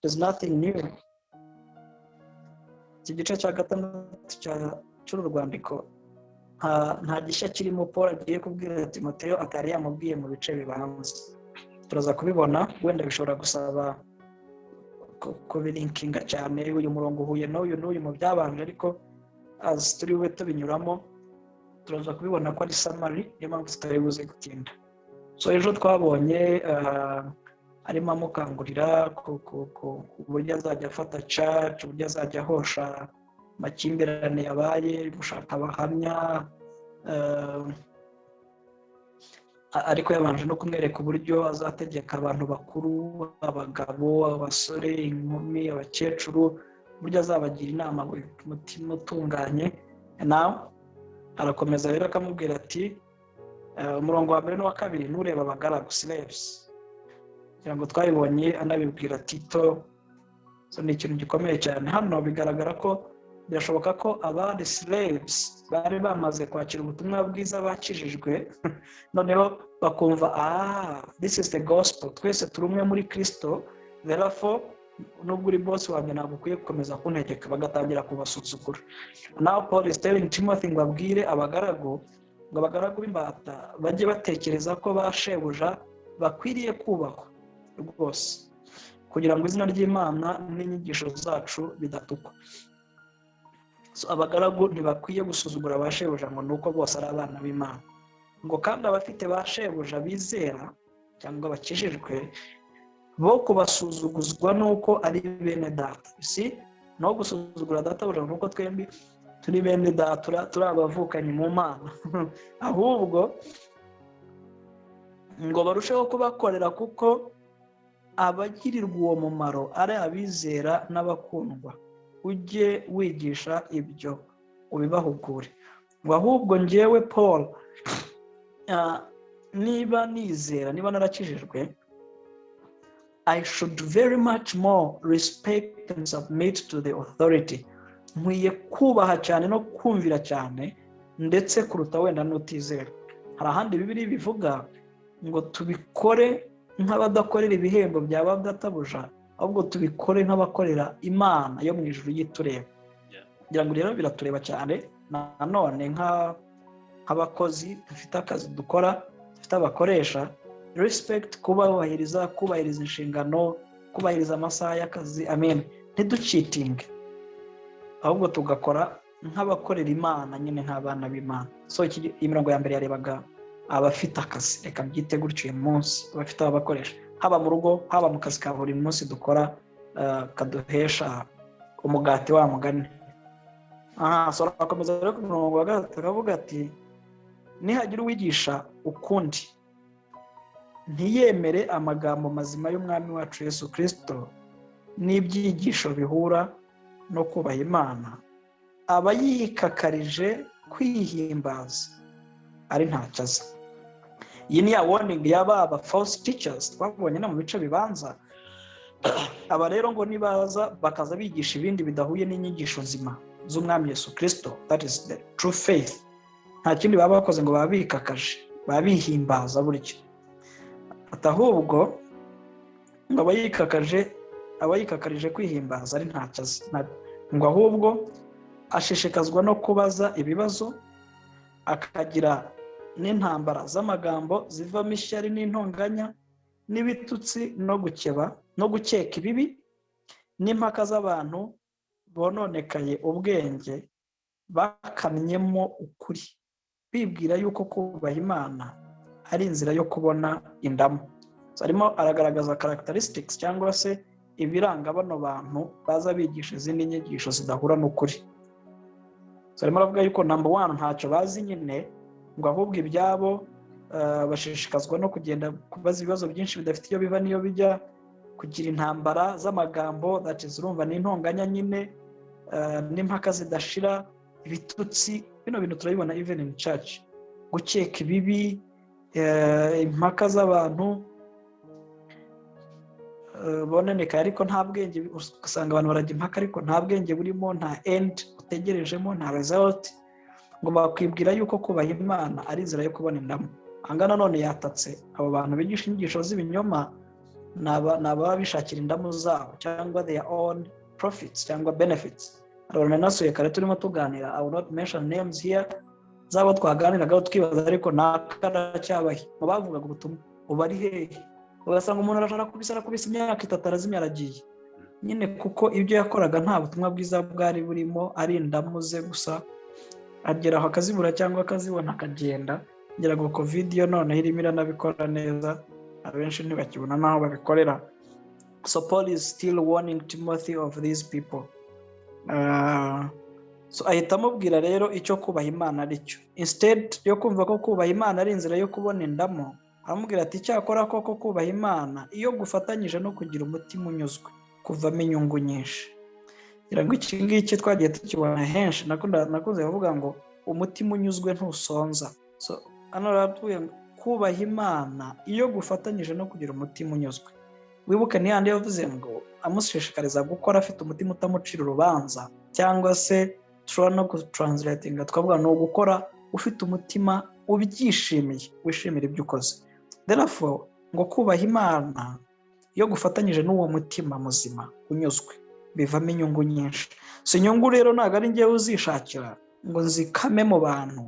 There's nothing new. Iki gice cya gatandatu cy'uru rwandiko nta gishya kirimo Paul agiye kubwira Timoteyo atari yamubwiye mu bice bibanza. Turaza kubibona, wenda bishobora gusaba kubilinkinga cyane, uyu murongo uhuye n'uyu n'uyu mu byabanje, ariko as turi bube tubinyuramo turaza kubibona ko ari summary, niyo mpamvu tutari buze gutinda. So ejo twabonye arimo amukangurira ku uburyo azajya afata church, uburyo azajya ahosha amakimbirane yabaye, gushaka abahamya, ariko yabanje no kumwereka uburyo azategeka abantu bakuru, abagabo, abasore, inkumi, abakecuru, uburyo azabagira inama umutima utunganye. Nawe arakomeza rero akamubwira ati umurongo wa mbere n'uwa kabiri, nturebe abagaragu, slaves, kugira ngo twabibonye anabibwira Tito. So ni ikintu gikomeye cyane. Hano bigaragara ko birashoboka ko abandi slaves bari bamaze kwakira ubutumwa bwiza, bakijijwe, noneho bakumva: "Ah, this is the gospel, twese turi umwe muri Kristo, therefore nubwo uri boss wanjye ntabwo ukwiye gukomeza kuntegeka," bagatangira kubasuzugura. Now Paul is telling Timothy ngo abwire abagaragu, ngo abagaragu b'imbata bajye batekereza ko ba shebuja bakwiriye kubahwa rwose, kugira ngo izina ry'Imana n'inyigisho zacu bidatukwa. So, abagaragu ntibakwiye gusuzugura ba shebuja ngo ni uko bose ari abana b'Imana. Ngo kandi abafite ba shebuja bizera cyangwa bakijijwe bo kubasuzuguzwa n'uko ari bene data, si no gusuzugura databuja nuko twembi turi bene data, turi abavukanyi mu Mana, ahubwo ngo barusheho kubakorera, kuko abagirirwa uwo mumaro ari abizera n'abakundwa. Ujye wigisha ibyo, ubibahugure. Ngo ahubwo ngewe Paul, niba nizera, niba narakijijwe, I should very much more respect and submit to the authority, nkwiye kubaha cyane no kumvira cyane ndetse kuruta wenda n'utizera. Hari ahandi Bibiliya bivuga ngo tubikore nk'abadakorera ibihembo bya ba databuja, ahubwo tubikore nk'abakorera Imana yo mu ijuru yitureba. Kugira ngo rero biratureba cyane nanone nk'abakozi dufite akazi dukora, dufite abakoresha. Respect, kubahiriza, kubahiriza inshingano, kubahiriza amasaha y'akazi, amen, ntiducheatinge, ahubwo tugakora nk'abakorera Imana nyine, nk'abana b'Imana. So iyi mirongo ya mbere yarebaga abafite akazi, reka mbyite gutyo uyu munsi, abafite ababakoresha, haba mu rugo, haba mu kazi ka buri munsi dukora kaduhesha umugati wa mugani. Aha so arakomeza rero ku murongo wa gatatu, akavuga ati: "Nihagira uwigisha ukundi, ntiyemere amagambo mazima y'Umwami wacu Yesu Kirisito n'ibyigisho bihura no kubaha Imana, aba yikakarije kwihimbaza ari ntacyo azi." Iyi ni ya warning y'aba aba false teachers twabonye no mu bice bibanza. Aba rero ngo nibaza bakaza bigisha ibindi bidahuye n'inyigisho nzima z'Umwami Yesu Kirisito, that is the true faith, nta kindi baba bakoze, ngo baba bikakaje, baba bihimbaza buryo. Ati ahubwo ngo aba yikakaje, aba yikakarije kwihimbaza ari ntacyo azi, ngo ahubwo ashishikazwa no kubaza ibibazo, akagira n'intambara z'amagambo zivamo ishyari n'intonganya n'ibitutsi no gukeba no gukeka ibibi n'impaka z'abantu bononekaye ubwenge, bakamyemo ukuri, bibwira yuko kubaha Imana ari inzira yo kubona indamu. Arimo aragaragaza characteristics cyangwa se ibiranga bano bantu baza bigisha izindi nyigisho zidahura n'ukuri. Arimo aravuga yuko number one ntacyo bazi nyine, ngo ahubwo ibyabo bashishikazwa no kugenda kubaza ibibazo byinshi bidafite iyo biva n'iyo bijya, kugira intambara z'amagambo, that is, urumva ni intonganya nyine, n'impaka zidashira, ibitutsi. Bino bintu turabibona even in church: gukeka ibibi, impaka z'abantu bononekaye ariko nta bwenge. Ugasanga abantu barajya impaka ariko nta bwenge burimo, nta end utegerejemo, nta result. Ngo bakwibwira yuko kubaha Imana ari inzira yo kubona indamu. Aha ngaha nanone yatatse abo bantu bigisha inyigisho z'ibinyoma. Ni ababa bishakira indamu zabo cyangwa their own profits cyangwa benefits. Hari nasuye kare turimo tuganira, I will not mention names here, zabo twaganiragaho twibaza, ariko ntakaracyabahe mu bavugaga ubutumwa, ubu ari hehe? Ugasanga umuntu arashaka kubisa, arakubise imyaka 3, arazimya, aragiye nyine, kuko ibyo yakoraga nta butumwa bwiza bwari burimo, ari indamu ze gusa. Agera aho akazibura cyangwa akazibona akagenda. Ngira ngo COVID yo noneho irimo iranabikora neza, abenshi ntibakibona n'aho babikorera. So Paul is still warning Timothy of these people. So ahita amubwira rero icyo kubaha Imana ari cyo. Instead yo kumva ko kubaha Imana ari inzira yo kubona indamu, aramubwira ati: "Icyakora koko kubaha Imana iyo gufatanyije no kugira umutima unyuzwe kuvamo inyungu nyinshi." Ngira ngo iki ngiki twagiye tukibona henshi. Nakunze kuvuga ngo umutima unyuzwe ntusonza. So hano baratubwiye ngo kubaha Imana iyo gufatanyije no kugira umutima unyuzwe. Wibuke ntiyandi yavuze ngo amushishikariza gukora afite umutima utamucira urubanza, cyangwa se tushobora no gutranslatinga twavuga ni ugukora ufite umutima ubyishimiye, wishimira ibyo ukoze. Therefore, ngo kubaha Imana iyo gufatanyije n'uwo mutima muzima unyuzwe bivamo inyungu nyinshi. Si inyungu rero, ntabwo ari ngewe uzishakira ngo nzikame mu bantu,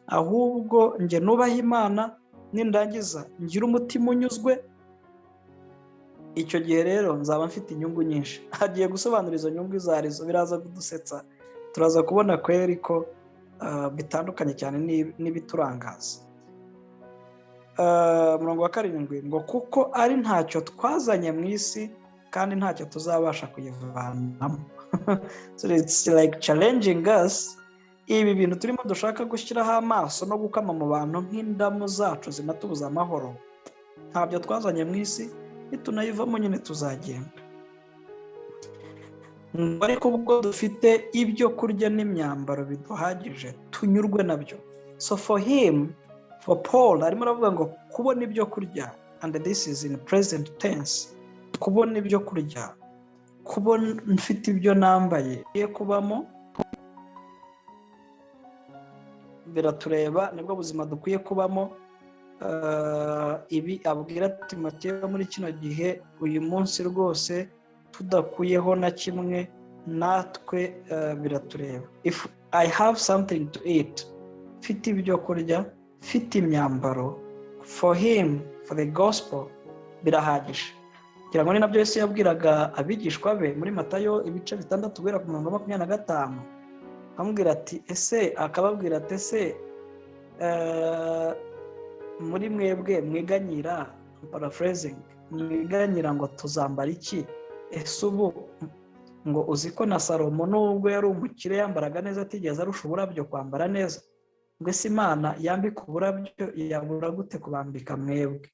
ahubwo njye nubaha Imana, nindangiza ngire umutima unyuzwe. Icyo gihe rero nzaba mfite inyungu nyinshi. Agiye gusobanura izo nyungu izo arizo. Biraza kudusetsa, turaza kubona kweri ko bitandukanye cyane n'ibiturangaza. Umurongo wa 7 ngo: "Kuko ari ntacyo twazanye mu isi kandi ntacyo tuzabasha kuyivanamo." So it's like challenging us. Ibi bintu turimo dushaka gushyiraho amaso no gukama mu bantu nk'indamu zacu zinatubuza amahoro, ntabyo twazanye mu isi, nitunayivamo nyine tuzagenda. Ngo ariko ubwo dufite ibyo kurya n'imyambaro biduhagije, tunyurwe nabyo. So for him, for Paul, arimo aravuga ngo kubona ibyo kurya, and this is in present tense, kubona ibyo kurya, kubona mfite ibyo nambaye kubamo biratureba, nibwo buzima dukwiye kubamo. Ibi abwira Timoteyo muri kino gihe, uyu munsi rwose tudakuyeho na kimwe, natwe biratureba. If I have something to eat, mfite ibyo kurya, mfite imyambaro, for him, for the gospel, birahagije. Ngira ngo ni nabyo Yesu yabwiraga abigishwa be muri Matayo ibice 6 guhera ku murongo wa 25, amubwira ati ese, akababwira ati: "Ese muri mwebwe mwiganyira," paraphrasing, "mwiganyira ngo tuzambara iki? Ese ubu ngo uzi ko na Salomo, nubwo yari umukire, yambaraga neza, atigeze arusha uburabyo kwambara neza? Ngo ese Imana yambika uburabyo yabura gute kubambika mwebwe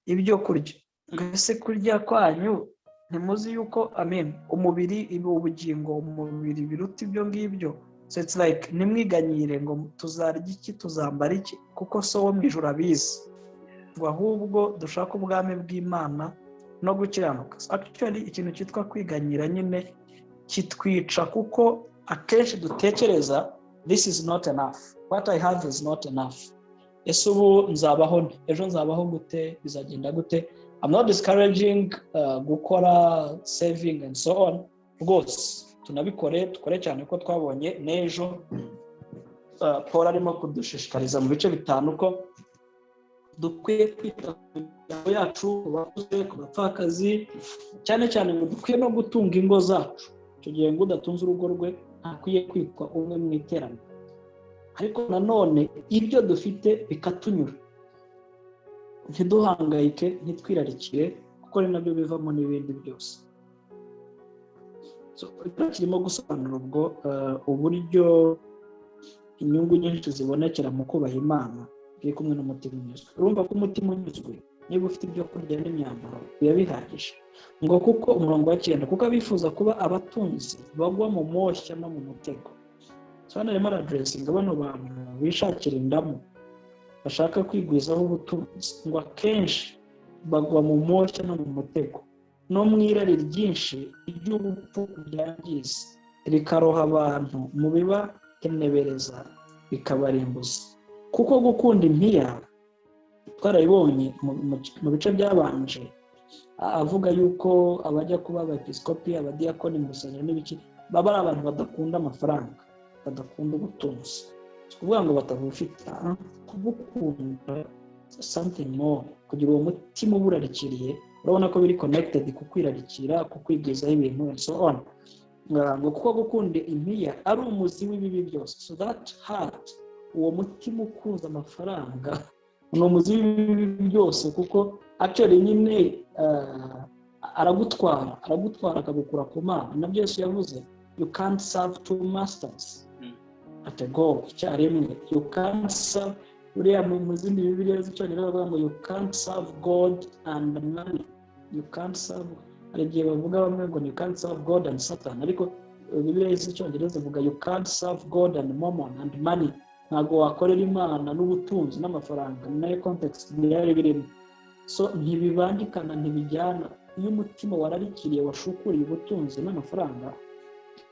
ibyo kurya? Ngo ese kurya kwanyu ntimuzi yuko amen umubiri, ubugingo, umubiri biruta ibyo ngibyo?" So it's like ntimwiganyire ngo tuzarya iki, tuzambara iki, kuko So wo mu ijuru abizi. Ngo ahubwo dushake ubwami bw'Imana no gukiranuka. Actually, ikintu cyitwa kwiganyira nyine kitwica, kuko akenshi dutekereza this is not enough, what I have is not enough. Ese ubu nzabaho nte? Ejo nzabaho gute? Bizagenda gute? I'm not discouraging gukora saving and so on. Rwose tunabikore, dukore cyane ko twabonye n'ejo Paul arimo kudushishikariza mu bice 5 ko dukwiye kwita ku miryango yacu, ku bakuze, ku bapfakazi cyane cyane, ngo dukwiye no gutunga ingo zacu. Icyo gihe ngo udatunze urugo rwe ntakwiye kwitwa umwe mu iteraniro. Ariko nanone ibyo dufite bikatunyura, ntiduhangayike, ntitwirarikire, kuko ari nabyo bivamo n'ibindi byose. Kirimo gusobanura ubwo uburyo inyungu nyinshi zibonekera mu kubaha Imana biri kumwe n'umutima unyuzwe. Urumva ko umutima unyuzwe, niba ufite ibyo kurya n'imyambaro, biba bihagije. Ngo kuko, umurongo wa 9, kuko abifuza kuba abatunzi bagwa mu moshya no mu mutego. Hano arimo araaddressinga bano bantu bishakira indamu, bashaka kwigwizaho ubutunzi, ngo akenshi bagwa mu moshya no mu mutego no mu irari ryinshi ry'ubupfu ryangiza, rikaroha abantu mu bibahenebereza bikabarimbuza. Kuko gukunda impiya, twarabibonye mu bice byabanje. Avuga yuko abajya kuba abepiskopi, abadiyakoni mu rusengero n'ibiki, baba ari abantu badakunda amafaranga, badakunda ubutunzi. Si ukuvuga ngo batabufite, kubukunda something more, kugira uwo mutima uburarikiriye. Urabona ko biri connected ku kwirarikira, ku kwigwizaho ibintu and so on. Ngo kuko gukunda impiya ari umuzi w'ibibi byose. So that heart, uwo mutima ukunze amafaranga, ni umuzi w'ibibi byose, kuko actually nyine aragutwara akagukura ku Mana. Nabyo Yesu yavuze, you can't serve two masters at a go, icyarimwe. You can't serve, uriya mu zindi Bibiliya z'Icyongereza bavuga ngo you can't serve God and money. You can't serve, hari igihe bavuga bamwe ngo you can't serve God and Satan, ariko Bibiliya z'Icyongereza ivuga you can't serve God and mammon and money. Ntabwo wakorera Imana n'ubutunzi n'amafaranga, ni nayo context byari birimo. So ntibibangikana, ntibijyana. Iyo umutima wararikiriye, washukuriye ubutunzi n'amafaranga,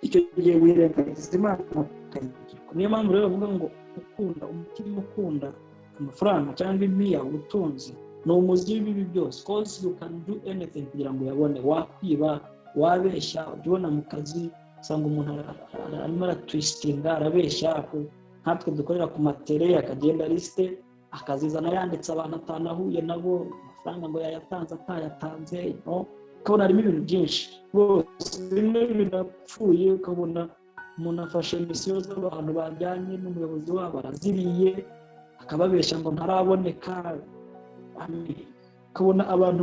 icyo gihe wirengagiza Imana ukayibagirwa. Niyo mpamvu rero bavuga ngo ukunda, umutima ukunda amafaranga cyangwa impiya, ubutunzi, ni umuzi w'ibibi byose. Cause you can do anything kugira ngo uyabone. Wakwiba, wabeshya, ujya ubona mu kazi usanga umuntu arimo aratwistinga, arabeshya. Nkatwe dukorera ku matere, akagenda lisite akazizana yanditse abantu atanahuye nabo, amafaranga ngo yayatanze atayatanze, no? Ukabona harimo ibintu byinshi rwose, bimwe binapfuye. Ukabona umuntu afashe misiyo z'abantu bajyanye n'umuyobozi wabo araziriye, akababeshya ngo ntaraboneka. Ukabona abantu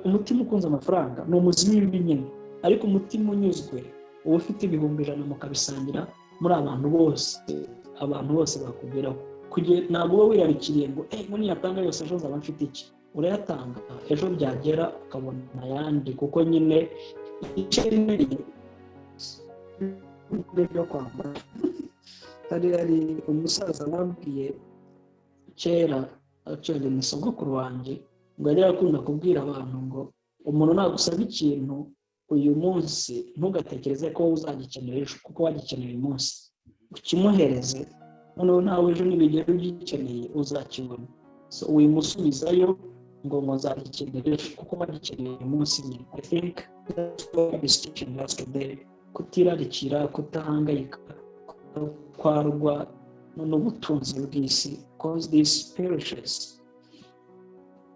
umutima ukunze amafaranga ni umuzi w'ibibi nyine. Ariko umutima unyuzwe, uba ufite 100,000 mukabisangira muri abantu bose, abantu bose bakugeraho. Ntabwo uba wirarikiriye ngo ngo niyatanga yose ejo nzaba mfite iki. Urayatanga, ejo byagera ukabona ayandi, kuko nyine icyo byo kwambara. Hari umusaza wabwiye kera, actually ni sogokuru wanjye, ngo yari akunda kubwira abantu ngo umuntu nagusaba ikintu uyu munsi, ntugatekereze ko uzagikenera ejo, kuko wagikeneye uyu munsi, ukimuhereze, noneho nawe ejo nibigera ugikeneye uzakibona. So wimusubizayo ngo nzagikenera ejo, kuko wagikeneye uyu munsi nyine. I think that's what is teaching us today. Kutirarikira, kutahangayika, kudatwarwa n'ubutunzi bw'isi, cause this perishes.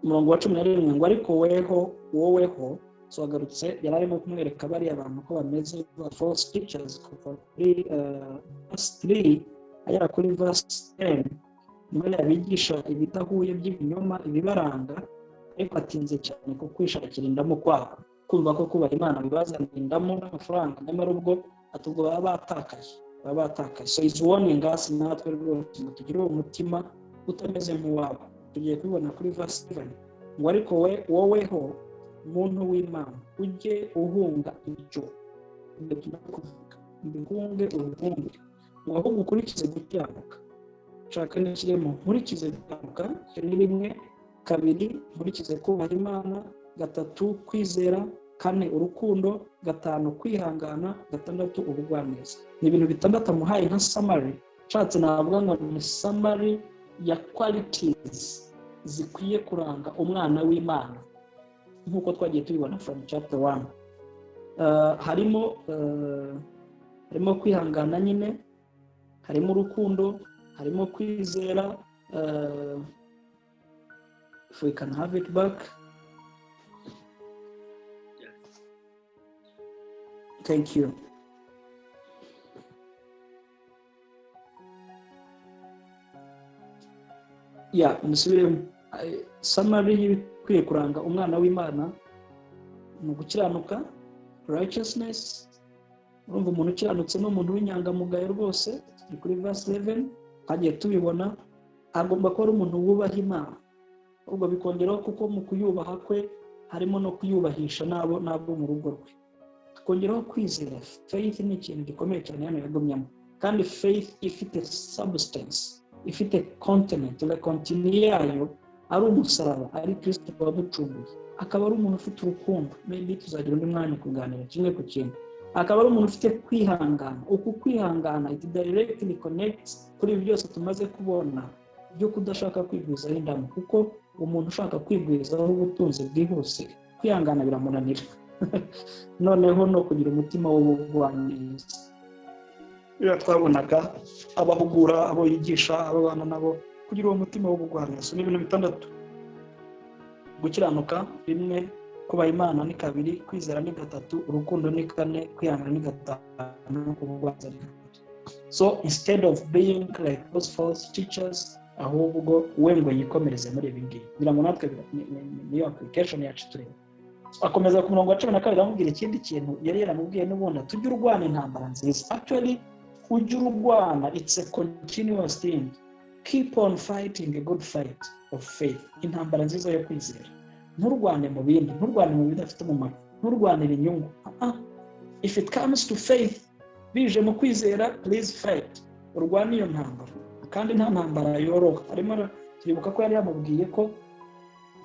Umurongo wa 11 ngo ariko weho, woweho. So agarutse, yari arimo kumwereka bariya bantu ko bameze, ba false teachers, kuva kuri verse 3 agera kuri verse 10, ni bariya bigisha ibidahuye by'ibinyoma, ibibaranga. Ariko atinze cyane ku kwishakira indamu kwabo, kumva ko kubaha Imana bibazanira indamu n'amafaranga, nyamara ubwo atubwo baba batakaye, baba batakaye. So is warning us natwe rwose ngo tugire uwo mutima utameze nk'uwabo. Tugiye kubibona kuri verse 7 ngo ariko we, woweho muntu w'Imana, ujye uhunga ibyo. Ibyo tumaze kuvuga, ubihunge, ubihunge, ngo ahubwo ukurikize gukiranuka. Nshaka n'ikiremo, nkurikize gukiranuka, icyo ni rimwe. 2, nkurikize kubaha Imana. 3, kwizera. 4, urukundo. 5, kwihangana. 6, ubugwaneza. Ni ibintu 6 amuhaye nka summary. Nshatse navuga ngo ni summary ya qualities zikwiye kuranga umwana w'Imana, nk'uko twagiye tubibona from chapter 1. Harimo kwihangana nyine, harimo urukundo, harimo kwizera. If we can have it back. Yes. Thank you. Yeah, musubiremo. Summary y'ibikwiye kuranga umwana w'Imana ni ugukiranuka, righteousness. Urumva umuntu ukiranutse ni umuntu w'inyangamugayo rwose, ni kuri verse 11 twagiye tubibona. Agomba kuba ari umuntu wubaha Imana, ubwo bikongeraho kuko mu kuyubaha kwe harimo no kuyubahisha n'abo mu rugo rwe. Tukongeraho kwizera, faith ni ikintu gikomeye cyane hano yagumyamo, kandi faith ifite substance, ifite content, la continue yayo ari umusaraba, ari Kristo waducunguye. Akaba ari umuntu ufite urukundo, maybe tuzagira undi mwanya kuganira kimwe ku kintu. Akaba ari umuntu ufite kwihangana. Uku kwihangana it directly connects kuri ibi byose tumaze kubona. byo kudashaka kwigwizaho indamu, kuko umuntu ushaka kwigwizaho ubutunzi bwihuse kwihangana biramunanira, noneho no kugira umutima w'ubugwaneza. Biriya twabonaga abahugura, abo yigisha, ababana nabo, kugira uwo mutima w'ubugwaneza. Ni ibintu bitandatu: gukiranuka rimwe, kubaha Imana ni kabiri, kwizera ni gatatu, urukundo ni kane, kwihangana ni gatanu, ubugwaneza ni gatatu. So instead of being like those false teachers, ahubwo we ngo yikomereze muri ibi ngibi. Kugira ngo natwe niyo application yacu tureba. Akomeza ku murongo wa 12, amubwira ikindi kintu yari yaramubwiye n'ubundi: tujye urwana intambara nziza. Actually, ujye urwana, it's a continuous thing. Keep on fighting a good fight of faith, intambara nziza yo kwizera. Nturwane mu bindi, nturwane mu bidafite umumaro, nturwanire inyungu. If it comes to faith, bije mu kwizera, please fight, urwane iyo ntambara. Kandi nta ntambara yoroha. Arimo turibuka ko yari yamubwiye ko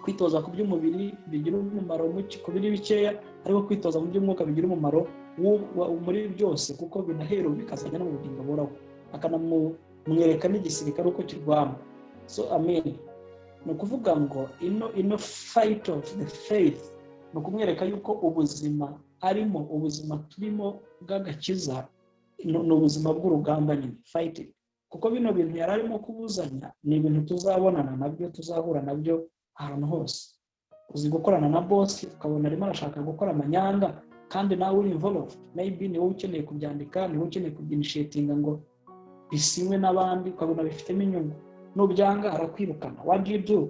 kwitoza ku by'umubiri bigira umumaro ku biri bikeya, ariko kwitoza mu by'umwuka bigira umumaro muri byose, kuko binahera bikazajya no mu bugingo buhoraho. Akanamumwereka n'igisirikare uko kirwana. So amen, ni ukuvuga ngo ino fight of the faith ni ukumwereka yuko ubuzima arimo, ubuzima turimo bw'agakiza, ni ubuzima bw'urugamba nyine, fighting. Kuko bino bintu yari arimo kubuzanya ni ibintu tuzabonana nabyo, tuzahura nabyo ahantu hose. Uzi gukorana na boss, ukabona arimo arashaka gukora amanyanga, kandi nawe uri involved. Maybe ni wowe ukeneye kubyandika, ni wowe ukeneye kubyinitiatinga ngo bisinywe n'abandi, ukabona bifitemo inyungu. Nubyanga arakwirukana. What do you do?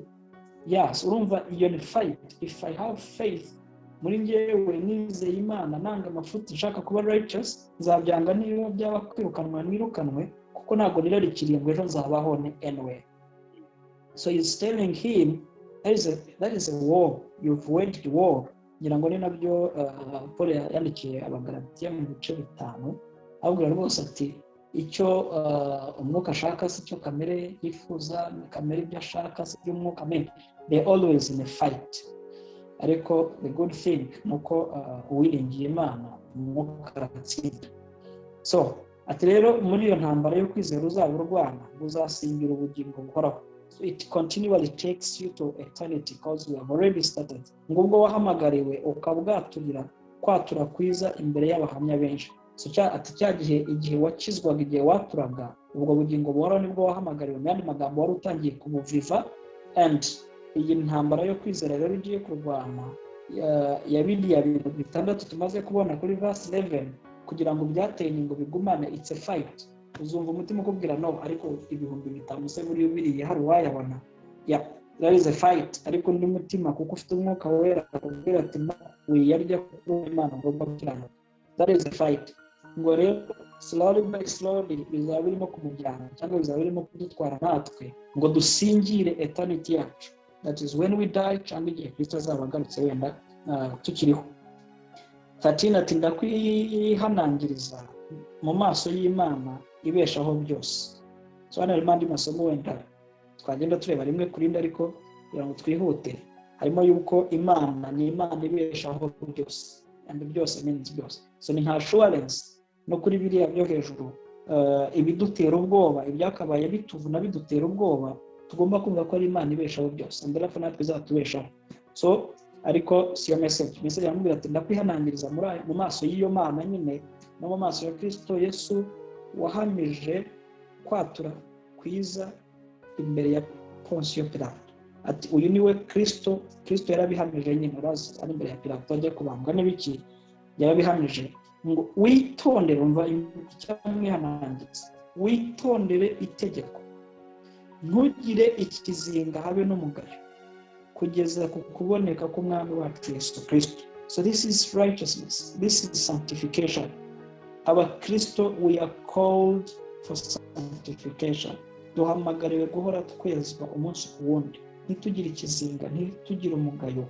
Yes, urumva iyo ni fight. If I have faith muri njyewe, nizeye Imana, nanga amafuti, nshaka kuba righteous, nzabyanga niba byaba kwirukanwa nirukanwe, kuko ntabwo nirarikiriye ngo ejo nzabaho ni anyway. So he's telling him that is a war, you've waged war. Ngira ngo ni nabyo Paul yandikiye Abagalatiya mu bice 5, ababwira rwose ati icyo umwuka ashaka si cyo kamere yifuza, kamere ibyo ashaka si iby'umwuka. Amen, they always in a fight. Ariko the good thing ni uko uwiringiye Imana, umwuka aratsinda. So ati rero muri iyo ntambara yo kwizera uzaba urwana, uzasingira ubugingo buhoraho. So it continually takes you to eternity because you have already started. Ngo ubwo wahamagariwe ukabwaturira kwatura kwiza imbere y'abahamya benshi. So ati cya gihe, igihe wakizwaga, igihe waturaga, ubwo bugingo buhoraho nibwo wahamagariwe. Mu yandi magambo, wari utangiye kubuviva. And iyi ntambara yo kwizera rero ugiye kurwana ya biriya bintu bitandatu tumaze kubona kuri verse 11, kugira ngo byateye ngo bigumane, it's a fight. Uzumva umutima ukubwira no, ariko 5000 se buriya ubiriye hari uwayabona? Yeah, that is a fight. Ariko undi mutima, kuko ufite Umwuka Wera, akubwira ati no, wiyarya kuko Imana ugomba gukiranuka. That is a fight. Ngo rero slowly by slowly bizaba birimo kumujyana, cyangwa bizaba birimo kudutwara natwe ngo dusingire eternity yacu, that is when we die, cyangwa igihe Kristo azaba agarutse wenda tukiriho. 13 ati ndakwihanangiriza mu maso y'Imana ibeshaho byose. So hano harimo andi masomo wenda twagenda tureba rimwe ku rindi, ariko kugira ngo twihute, harimo yuko Imana ni Imana ibeshaho byose, and byose means byose. So ni nka assurance no kuri biriya byo hejuru, ibidutera ubwoba, ibyakabaye bituvuna, bidutera ubwoba, tugomba kumva ko ari Imana ibeshaho byose, and therefore natwe izatubeshaho. So ariko si yo message. Message aramubwira ati ndakwihanangiriza mu maso y'iyo Mana nyine, no mu maso ya Kristo Yesu wahamije kwatura kwiza imbere ya Ponsiyo Pilato. Ati uyu niwe Kristo. Kristo yarabihamije nyine, urazi ari imbere ya Pilato ajya kubambwa n'ibiki, yarabihamije. Ngo witondere, umva icyamwihanangiriza, witondere itegeko, ntugire ikizinga habe n'umugayo, kugeza ku kuboneka k'Umwami wacu Yesu Kristo. So this is righteousness, this is sanctification. Abakristo, we are called for sanctification. Duhamagariwe guhora twezwa umunsi ku wundi, ntitugire ikizinga, ntitugire umugayo,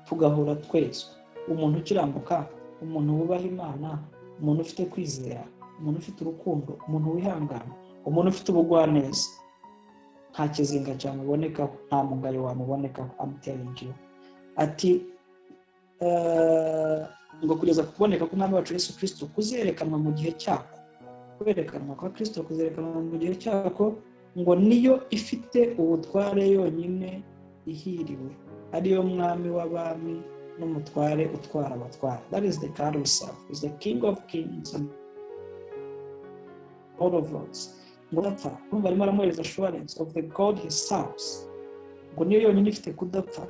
tugahora twezwa. Umuntu ukirambuka, umuntu wubaha Imana, umuntu ufite kwizera, umuntu ufite urukundo, umuntu wihangana, umuntu ufite ubugwaneza, nta kizinga cyamubonekaho, nta mugayo wamubonekaho. I'm telling you. Ati ngo kugeza ku kuboneka k'Umwami wacu Yesu Kristo kuzerekanwa mu gihe cyako. Kwerekanwa kwa Kristo kuzerekanwa mu gihe cyako. Ngo niyo ifite ubutware yonyine ihiriwe, ariyo mwami w'abami n'umutware utwara abatwara. That is the God we serve, is the King of kings and Lord of lords. Ngo udapfa, urumva arimo aramuhereza assurance of the God he serves. Ngo niyo yonyine ifite kudapfa,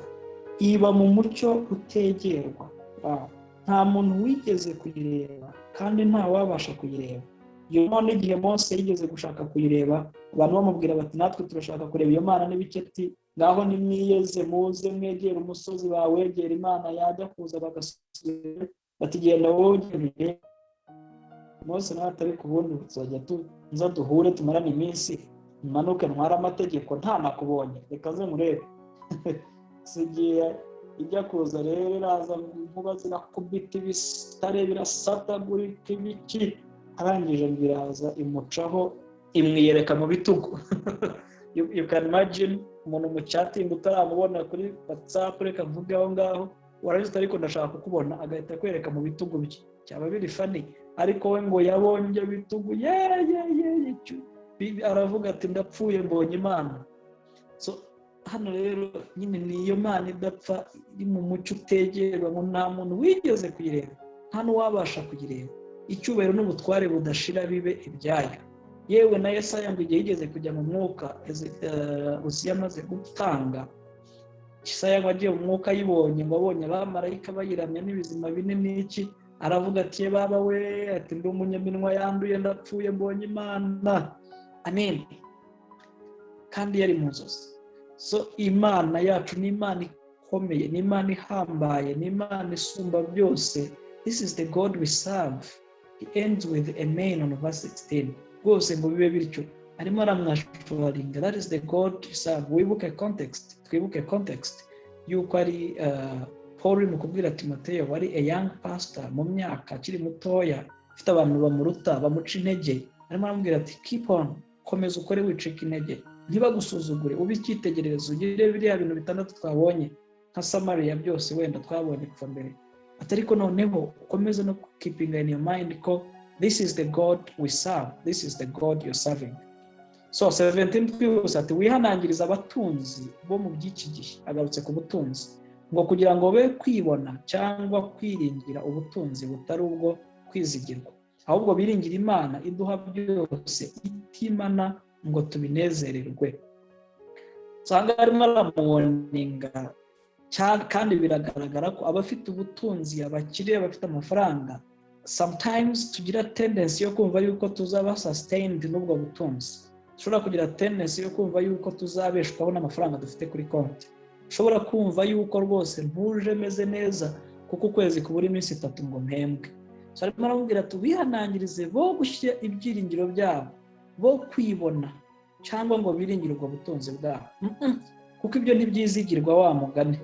iba mu mucyo utegerwa. Wow. Nta muntu wigeze kuyireba kandi nta wabasha kuyireba. Iyo none igihe Mose yigeze gushaka kuyireba, abantu bamubwira bati: "Natwe turashaka kureba iyo Mana n'ibiki." Ati: "Ngaho nimwiyeze, muze mwegere umusozi." Bawegera, Imana yajya kuza bagasubira, bati: "Genda wowe, ugenda urebe." Mose nawe atari ku bundi tuzajya tuza duhure, tumarane iminsi, manuke ntware amategeko ntanakubonye, reka ze murebe. Sigiye ijya kuza rero, iraza, inkuba zirakubita, ibitare birasatagurika, ibiki. Arangije ngo iraza imucaho, imwiyereka mu bitugu. You can imagine umuntu mu chatting utaramubona kuri WhatsApp, reka mvuge aho ngaho, warangiza, "Ariko ndashaka kukubona," agahita akwereka mu bitugu bye. Cyaba biri funny, ariko we ngo yabonye ibyo bitugu, ye ye ye, aravuga ati: "Ndapfuye, mbonye Imana." So hano rero nyine ni iyo Mana idapfa, iri mu mucyo utegerwa, ngo nta muntu wigeze kuyireba, nta n'uwabasha kuyireba. Icyubahiro n'ubutware budashira bibe ibyayo. Yewe na Yesaya ngo igihe yigeze kujya mu mwuka, Uziya amaze gutanga, Yesaya ngo agiye mu mwuka, ayibonye, ngo abonye abamarayika bayiramya n'ibizima bine n'iki, aravuga ati: "Ye baba we," ati: "Ndi umunyaminwa yanduye, ndapfuye, mbonye Imana." Amen. Kandi yari mu nzozi. So Imana yacu ni Imana ikomeye, ni Imana ihambaye, ni Imana isumba byose. This is the God we serve. He ends with amen on verse 16. Rwose ngo bibe bityo. Arimo aramwassuringa, that is the God we serve. Wibuke context, twibuke context yuko ari Paul uri mu kubwira Timoteyo, wari a young pastor mu myaka, akiri mutoya, ufite abantu bamuruta bamuca intege. Arimo aramubwira ati: "Keep on, komeza ukore, wicika intege, ntibagusuzugure, ube icyitegererezo, ugire biriya bintu bitandatu twabonye nka summary ya byose wenda twabonye kuva mbere." Ati: "Ariko noneho ukomeze no keeping in your mind ko this is the God we serve, this is the God you're serving." So 17, twihuse, ati: "Wihanangiriza abatunzi bo mu by'iki gihe." Agarutse ku butunzi, ngo kugira ngo be kwibona cyangwa kwiringira ubutunzi butari ubwo kwizigirwa, ahubwo biringira Imana iduha byose itimana ngo tubinezererwe. Usanga arimo aramuwarninga, kandi biragaragara ko abafite ubutunzi, abakire, abafite amafaranga, sometimes tugira tendency yo kumva yuko tuzaba sustained n'ubwo butunzi. Dushobora kugira tendency yo kumva yuko tuzabeshwaho n'amafaranga dufite kuri konti. Ushobora kumva yuko rwose ntuje, meze neza kuko ukwezi kubura iminsi 3 ngo mpembwe. So arimo aramubwira ati: "Wihanangirize bo gushyira ibyiringiro byabo, bo kwibona cyangwa ngo biringire ubwo butunzi bwabo, kuko ibyo ntibyizigirwa wa mugani,"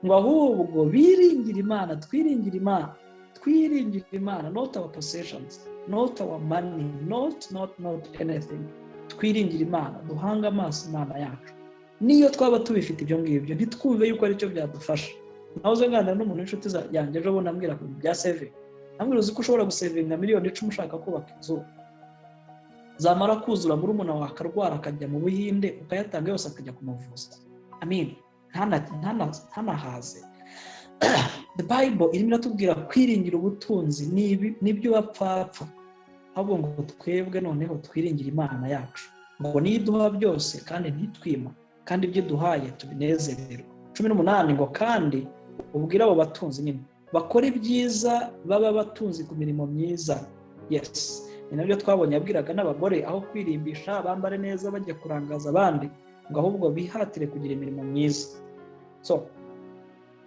ngo ahubwo biringire Imana. Twiringire Imana, twiringire Imana, not our possessions, not our money, not, not, not anything. Twiringire Imana, duhange amaso Imana yacu. Niyo twaba tubifite ibyo ngibyo, ntitwumve yuko aricyo byadufasha. Nawe nganira n'umuntu w'inshuti yanjye ejo bundi, ambwira ku bya saving, ambwira: "Uzi ko ushobora gusavinga miliyoni 10 ushaka kubaka inzu, zamara kuzura murumuna wawe akarwara akajya mu Buhinde, ukayatanga yose akajya kumuvuza, amin, ntanahaze?" The Bible irimo iratubwira kwiringira ubutunzi nibyo bapfapfa, ahubwo ngo twebwe noneho twiringire Imana yacu, ngo niyo iduha byose kandi ntitwima, kandi ibyo duhaye tubinezererwa. 18, ngo kandi ubwire abo batunzi nyine bakora ibyiza, baba batunzi ku mirimo myiza. Yes, ni nabyo twabonye yabwiraga n'abagore, aho kwirimbisha bambare neza bajya kurangaza abandi, ngo ahubwo bihatire kugira imirimo myiza. So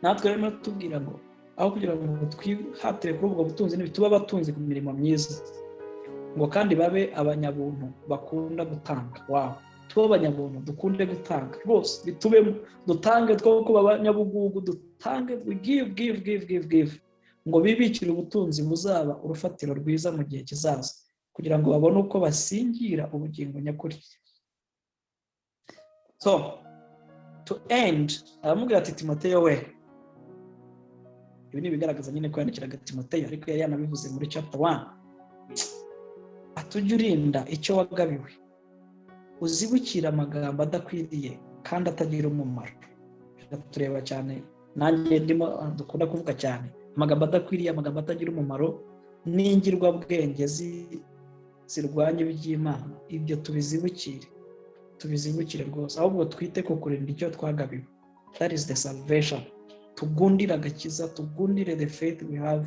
natwe rero tubwira ngo aho kugira ngo twihatire kuri ubwo butunzi, tuba abatunzi ku mirimo myiza, ngo kandi babe abanyabuntu bakunda gutanga. Wow, tube abanyabuntu, dukunde gutanga rwose, bitubemo, dutange, two kuba abanyabugugu, dutange, we give, give, give, give, give. Ngo bibikire ubutunzi buzaba urufatiro rwiza mu gihe kizaza, kugira ngo babone uko basingira ubugingo nyakuri. So to end, aramubwira ati: "Timoteyo we." Ibi ni ibigaragaza nyine ko yandikiraga Timoteyo, ariko yari yanabivuze muri chapter 1. Ati: "Ujye urinda icyo wagabiwe, uzibukire amagambo adakwiriye kandi atagira umumaro." Tureba cyane, nanjye ndimo, dukunda kuvuga cyane amagambo adakwiriye, amagambo atagira umumaro n'ingirwabwenge zirwanya iby'Imana. Ibyo tubizibukire, tubizibukire rwose, ahubwo twite ku kurinda icyo twagabiwe, that is the salvation. Tugundire agakiza, tugundire the faith we have,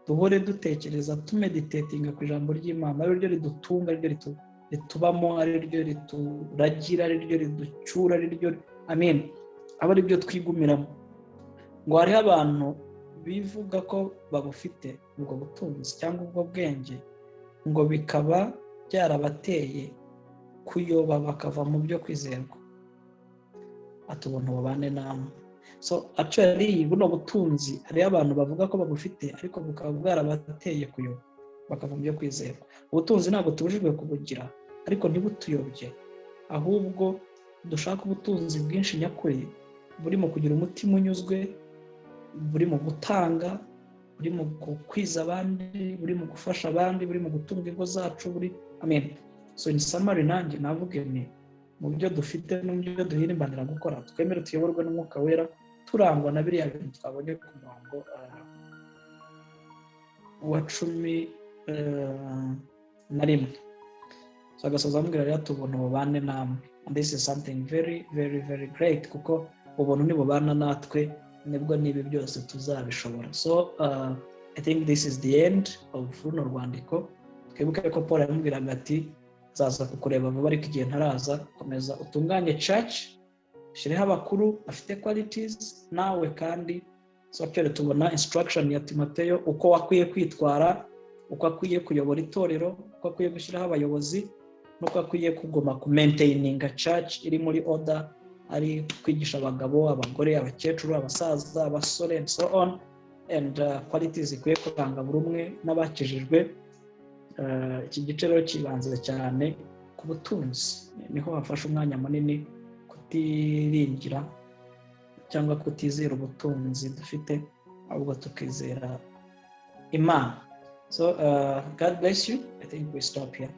duhore dutekereza, tumeditatinga ku ijambo ry'Imana, ari ryo ridutunga, ari ryo ritubamo, ari ryo rituragira, ari ryo riducyura, ari ryo, amen, aba ari byo twigumiramo. Ngo hariho abantu bivuga ko babufite ubwo butunzi cyangwa ubwo bwenge, ngo bikaba byarabateye kuyoba bakava mu byo kwizerwa. Ati: "Ubuntu bubane namwe." So actually, buno butunzi hariho abantu bavuga ko babufite, ariko bukaba bwarabateye kuyoba bakava mu byo kwizerwa. Ubutunzi ntabwo tubujijwe kubugira, ariko ntibutuyobye, ahubwo dushake ubutunzi bwinshi nyakuri buri mu kugira umutima unyuzwe, buri mu gutanga, buri mu gukwiza abandi, buri mu gufasha abandi, buri mu gutunga ingo zacu, buri, amen. So in summary, nanjye navuge ni mu byo dufite no mu byo duhirimbanira gukora, twemere tuyoborwe n'Umwuka Wera, turangwa na biriya bintu twabonye ku murongo wa 11. So agasoza amubwira rero ati: "Ubuntu bubane namwe." And this is something very, very, very great, kuko ubuntu nibubana natwe nibwo n'ibi byose tuzabishobora. So I think this is the end of runo rwandiko. Twibuke ko Paul yamubwiraga ati: "Nzaza kukureba vuba, ariko igihe ntaraza, komeza utunganye church, ushyireho abakuru bafite qualities nawe." Kandi so actually tubona instruction ya Timoteyo, uko wakwiye kwitwara, uko akwiye kuyobora itorero, uko akwiye gushyiraho abayobozi, n'uko akwiye kuguma ku maintaininga church iri muri order, ari kwigisha abagabo, abagore, abakecuru, abasaza, abasore and so on, and qualities zikwiye kuranga buri umwe n'abakijijwe. Iki gice rero kibanze cyane ku butunzi, niho hafashe umwanya munini, kutiringira cyangwa kutizera ubutunzi dufite, ahubwo tukizera Imana. So God bless you. I think we stop here.